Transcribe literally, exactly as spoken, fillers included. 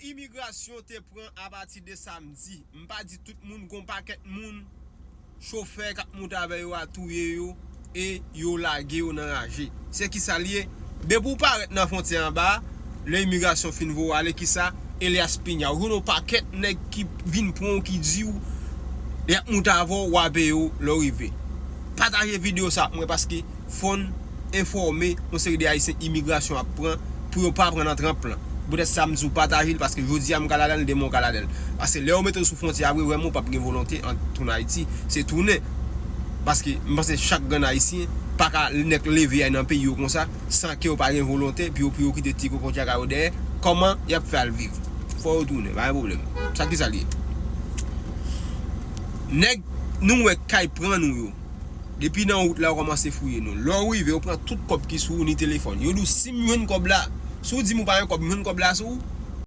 Imigrasyon te pran apati de samdi. M pa di tout moun, gon pakèt moun, chofè k ap monte avè yo a touye yo e yo lage yo nan raje. Se kisa l ye? Depi w parèt nan fwontyè anba a, lè imigrasyon fin voye w ale, kisa? Elias Piña. Ou jwenn yon pakèt nèg ki vin pran w, ki di w y ap monte avè w, w a peye yo lè w rive. Pataje videyo sa ak mwen paske fò n enfòme yon seri de Ayisyen imigrasyon ap pran pou yo pa pran nan tranp lan. Poutèt sa m di w pataje l paske jodi a m ka ladan l, demen w ka ladan l. Paske lè yo mete w sou fwontyè a vre, vrèman w p ap gen volonte an tounen Ayiti. Se tounen. Paske m panse chak grenn Ayisyen pa ka nèk leve al nan peyi yo konsa san ke yo pa gen volonte pou yo, pou yo kite ti koko tchaka yo dèyè. Kòman y ap fè al viv? Fò yo tounen, pa gen pwoblèm. Sa ki sa l ye? Nèg nou wè k kay pran nou yo. Depi nan wout la, yo kòmanse fouye nou. Lè w rive, yo pran tout kòb ki sou ou, ni telefòn. Yo di w, si m jwenn kòb la, si w di m ou pa gen kòb, m jwenn kòb la sou ou,